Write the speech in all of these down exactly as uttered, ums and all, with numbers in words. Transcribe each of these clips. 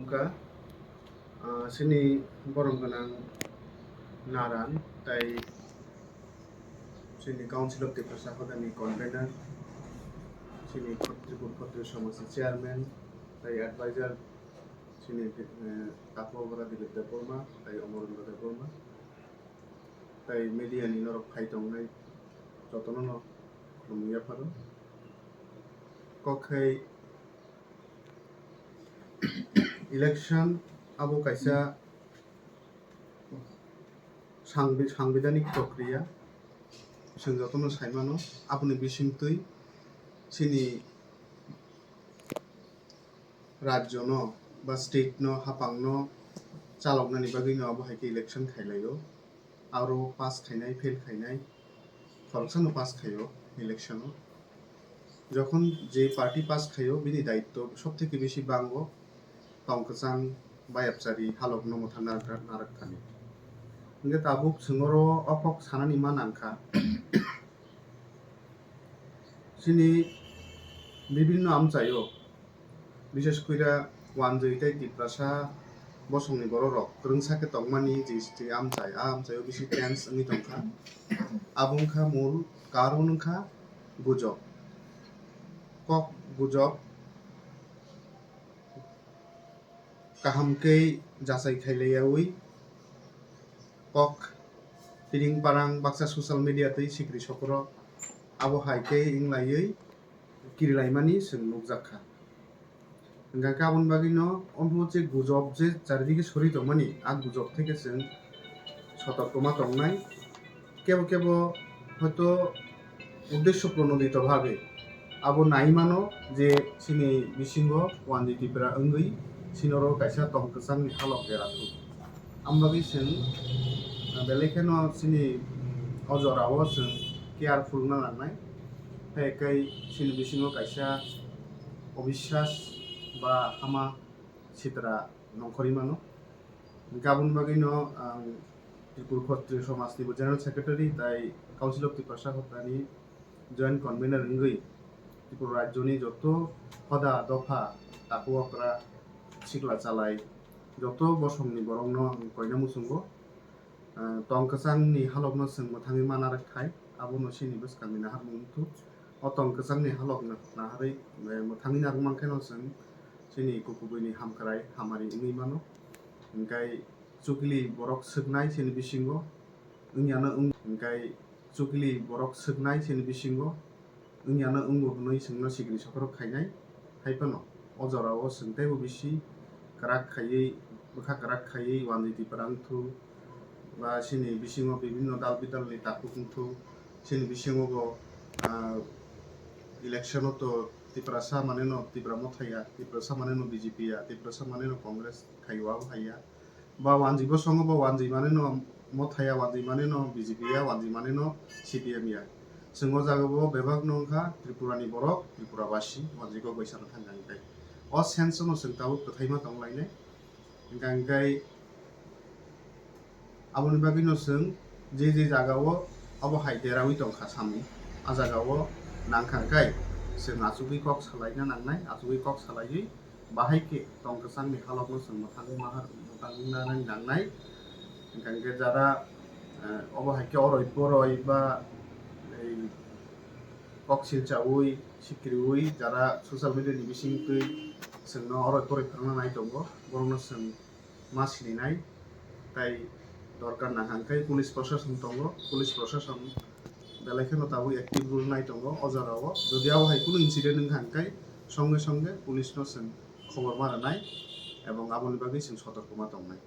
Ka, ah, chini borom gwnang Naran, tai chini Council of Tiprasa Hodani convener, chini Khot-, Tripur Khotri Somajni chairman, tai advisor, chini, eh, Tapu Obora Dilip Debbarma, tai Omorendra Debbarma, tai media ni norok phai tongnai jotono no khulumwi yapharo. Kok khai election abo kaisa sangbi-, sangbidanik prokriya, chwng jotono saimano, aboni bisingtwi chini rajyono ba state no, hapangno chaloknani bagwino abo hai khe election khailaio. Aro pass khainai, fail khainai, khoroksano pass khaio election o. Jokhon je party pass khaio, bini daitto sob theke bisi bango tong kwchang bayapchari halokno mwthang narwk, narwk thani. Hingkhe tabuk chwng oro o kok sanani ma nangkha. Chini bibinno amchaio, bishes koira wanjwi tei Tiprasa bosongni bororok kwrwngsa khe tongmani G S T amchai, a amchaio bisi tense wngwi tongkha. Abo wngkha mul karon wngkha gujok. Kok gujok kaham khe jachai khailaiyaui kok piring parang baksa social media tei sikri sokro abo hai khe wnglaiwi kirilaimani chwng nukjak kha. Hingkha khe aboni bagwino omo je gujok je charidige sori tongmani, a gujok theke chwng sotorkoma tongnai. Kebo kebo hoito uddesho pronodito bhabe abo nai mano je chini bisingo wanjwi Tipra wngwi chini oro kaisa tong kwchangni halok dera thung. Ambagwi chwng, ah, belai kheno chini, mm, o jorao chwng careful wngna nangnai. Hai kai chini bisingo kaisa obiswas ba hama sitra nongkhorwi mano. Hingkhe aboni bagwino ang Tripura Khotri Somajni bo General Secretary tai Council of Tiprasa Hoddani Joint Convener wngwi Tripura Rajyoni joto hoda dopha takhuk okra sikla chalai joto bosongni borokno ang koina muchungo. Ah, tong kwchangni halokno chwng mwthangwi mana rwk thai, abono chini bwskangni naharmung wngthu. O tong kwchangni halokno naharwi, eh, mwthangwi narwk mankhe no chwng chini kukubuini hamkrai hamari wngwi mano. Hingkhe chukli borok swknai chini bisingo wngya no wng-, hingkhe chukli borok swknai chini bisingo wngya no wngo hwnwi chwngno sikri sokorok khainai. Hai phano o jorao chwng teibo bisi kwrak khaiwi, bwkha kwrak khaiwi wanjwi Tipra wngthu, ba chini bisingo bibinno dal bidalni takhuk wngthu, chini bisingo bo, ah, election o to Tiprasa maneno Tipra Motha ya, Tiprasa maneno B J P ya, Tiprasa maneno Congress khaio abo hai ya. Ba wanjwi bosongo bo wanjwi maneno Motha ya, wanjwi maneno B J P ya, wanjwi maneno C P M ya. Chwng o jaga bo bebak no wngkha Tripura ni borok, Tripura basi, wanjwi kok bai sana thang thang khe. O sense no chwng tabuk kwthai ma tong lainai. Hingkha hingkhe aboni bagwi no chwng je je jaga o abo hai derawi tong kha samung, a jaga o nang kha hingkhe chwng achugwi kok salaina nangnai, achugwi kok salaiwi bahai khe tong kwchangni halokno chwng mwthangwi mahar, mwthangwi nanani nangnai. Hingkha hingkhe jara, eh, obo hai khe oroi poroi ba, ei, kok silchaui, sikriui, jara social media ni bisingtwi chwngno oroi poroi phwrwngna nai tongo, borokno chwng ma sininai, tai dorkar nang kha hingkhe police proshashan tongo, police proshashan belai kheno tabuk active role nai tongo o jorao. Jodi abo hai kunu incident wngkha hingkhe songe songe police no chwng khobor ma rwnai ebong aboni bagwi chwng sotorko ma tongnai.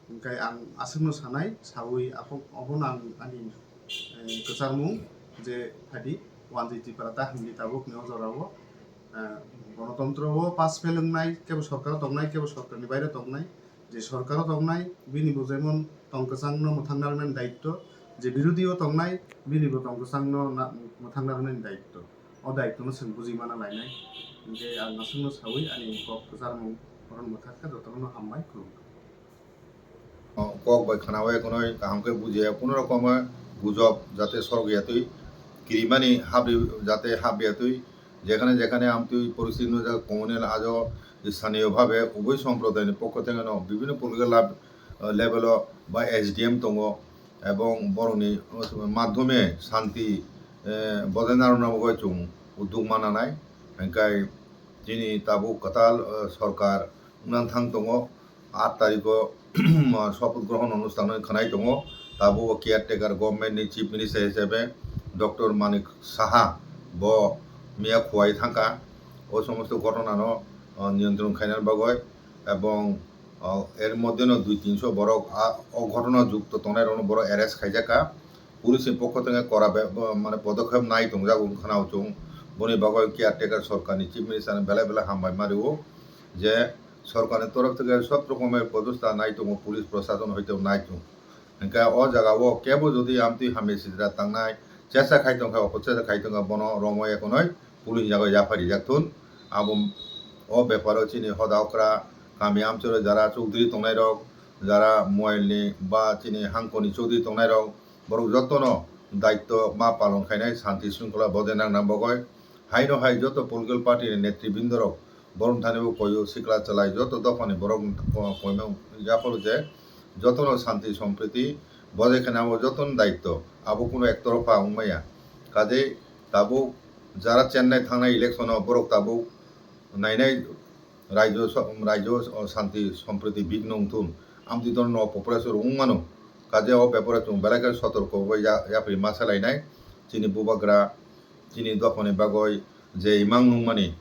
Hingkhe ang aswkno sanai, saui aphok-, abono ang ani, eh, kwcharmung je phadi wanjwi Tipra ta hwnwi tabukni o jorao, eh, gonotontro o pass fail wngnai, kebo sorkaro tongnai, kebo sorkarni baire tongnai. Je sorkaro tongnai, bini bo jemon tong kwchangno mwthang narwknani daitto, je birodhi o tongnai, bini bo tong kwchangno na-, mwthang narwknani daitto. O daittono chwng bujui mana lainai. Hingkhe ang aswkno saui ani kok kwcharmung oro mwthak kha, jotono hambai khulumkha. Kok bai khwnaui khwnwi kaham khe bujiya, kuno rokomo gujok jate sorok ya twi, kirimani habri jate hab ya twi, jekhane jekhane amtwi poristiti nujak communal ajo স্থানীয়ভাবে উভয় সম্প্রদায়নি পক্ষ থেকে বিভিন্ন political level-o ba S D M tongo, ebong borokni madhyome shanti bojai narwkna bagwi chwng uddog mananai. Hwnkhe chini tabuk kwtal sorkar wngna thang tongo. Aat tarikho sopoth grohon onusthan khwnai tongo. Tabuk caretaker government ni chief minister hisabe Doctor Manik Saha bo miya khuwai thangkha. O somosto ghotona no niyantron khaina bagwi, ebong er moddhe no dui tinso borok o ghotona jukto tongnai rokno borok arrest khaijakha. Police ni pokho thangwi kora be mane podokhep nai tongjak wng khna o chwng. Boni bagwi caretaker sorkar ni chief minister no belai belai hambai ma rwo je sorkar ni torof thangwi sob rokomer podosta nai tongo, police prosason hoite nai tongo. Hwnkhe o jaga o kebo jodi amtwi hamya sitra tangnai chesa khai tongkha, opor chesa khai tongkha, bono romwi ekonoi police ni yago yapha rijak thun. Abo o beparo chini hoda okra kami amchoro jara chowdhury tongnai rok, jara moyel ni ba chini hangkoni chowdhury tongnai rok, borok jotono daitto ma palon khainai shanti shringkhola bojai nangna bagwi. Haino hai joto political party ni netribindorok borok thani bo koyo sikla chwlai joto dophani borok koimung yapharo je jotono shanti sompriti bojai khana abo jotono daitto, abo kuno ektorpha wngmaya. Kajei tabuk jara Chennai thangnai election o borok tabuk nainai raijo, raijo shanti sompriti bigno wngthun, amtwi dono no population wngmano. Kaje o beparo chwng belai khe sotorko bai yapri ma salainai. Chini bubagra chini dophani bagwi je imang nungmani,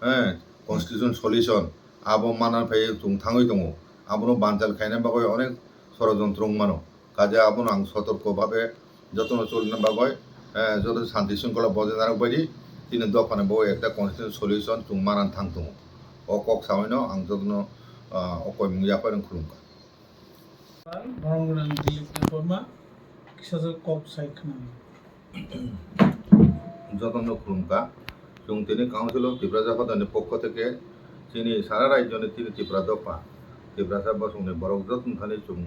eh, constitution solution abo manna phai chwng thangwi tongo. Abono banchal khaina bagwi onek sorojontro wngmano. Kaje abono ang sotorko bhabe jotono cholina bagwi, eh, joto shanti shringkhola bojai narwk baidi chini dophani bagwi ekta constitution solution chwng manna thang tongo. O kok sabaino ang jotono, ah, o koimung yapharwi khulumkha. Borok rang Dilip Debbarma kisa kok sai khna. Jotono khulumkha. Chwng tini Council of Tiprasa Hoda ni pokho theke chini sara rajyo ni tini Tipra dopha, Tiprasa bosong ni borok joto thani chwng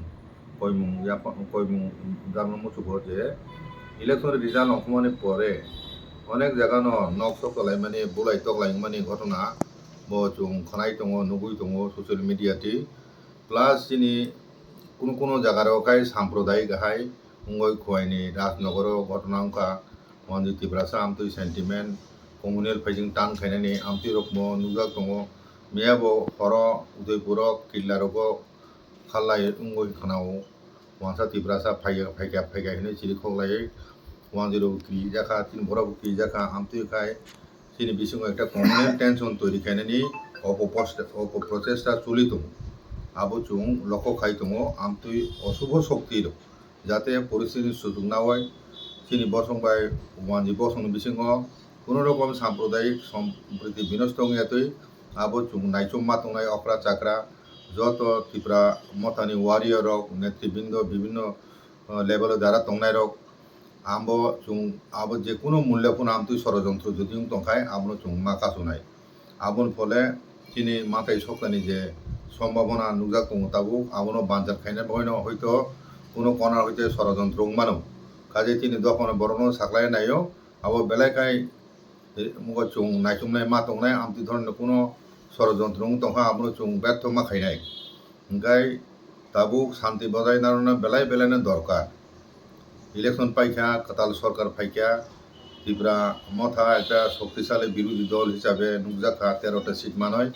koimung yapha, koimung jakno muchugo je election result ongkhormani pore onek jaga no nok sok tolaimani, bulai toklaimani ghotona bo chwng khwnai tongo, nugwi tongo social media ti. Plus chini kuno kuno jaga rok khai sampradayik hai wngwi Khowai ni Rajnagar o ghotona wngkha. Wanjwi Tiprasa amtwi sentiment, communal phaising tan khainani amtwi rokbo nukjak tongo. Miyabo horo Udaipur o Killa rogo khalai wngwi khwnao. Wansa Tiprasa phaikha, phaikha, phaikha hinwi chiri khoklaiwi wanjwi rok kirijakha, chini borok bo kirijakha, amtwi khai chini bisingo ekta communal tension toiri khainani opo post-, opo prochesta choli tongo. Abo chwng lokho khai tongo, amtwi osubo shokti rok jate poristiti ni suchuk nawi chini bosong bai wanjwi bosong ni bisingo kuno rokom sampradayik sompriti binosto wngya twi abo chwng naichom ma tongnai okra chakra joto Tipra mothani warrior rok, netribindo, bibinno, ah, level o jara tongnai rok, abo chwng abo je kuno mulya phano amtwi sorojontro jodi wng tongkhai abono chwng ma kasunai. Aboni phole chini matai soktani je sombhabona nukjak tongo tabuk, abono banchar khaina bagwino hoito kuno corner hoite sorojontro wng mano. Kaje chini dophano borokno saklai naio, abo belai khai, eh, chwng naichomnai ma tongnai, amtwi dhoroner kuno sorojontro wng tongkha, abono chwng bertho ma khainai. Hwnkhe tabuk shanti bojai narwkna belai belaino dorkar. Election paikha, kwtal sorkar phaikha, Tipra motha ekta shoktisali birodhi dol hisabe nukjakha, tero ta seat manwi.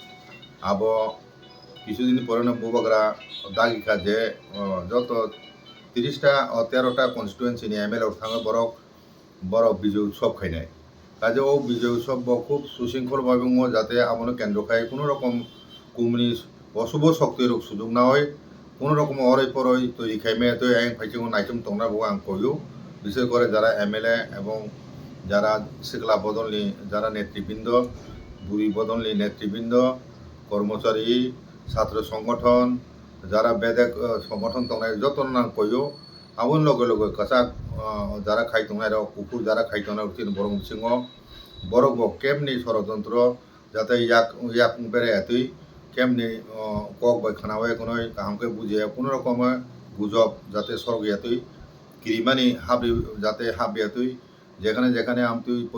Abo kisudin poreno bubagra dagikha je, o, joto tiris ta, o, tero ta constituency ni M L A rok thangwi borok, borok Bijoy Utsav khainai. Kaje o Bijoy Utsav bo khub sushingkhol bai wngo, jate abono kendro khai kuno rokom kumni osubo shokti rok sujuk nawi kuno rokom oroi poroi twi khai maya twi ayang phai chwngo naichom tongna bo ang koyo. Bishes kore jara M L A ebong jara sikla bodolni jara netribindo, buri bodolni netribindo, kormochari, chhatro songgothon, jara bedek, eh, songgothon tongnai jotono ang koyo. Aboni loge loge kwchak, ah, jara khai tongnai rok, kuphur jara khai tongnai rok chini borok bisingo. Borok bo kebni sorojontro jate yak, yak bere atwi kebni, ah, kok bai khwnawi khwnwi kaham khe bujiya kuno rokomo gujob jate sorok yatwi kirimani habri jate habri atwi jekhane jekhane amtwi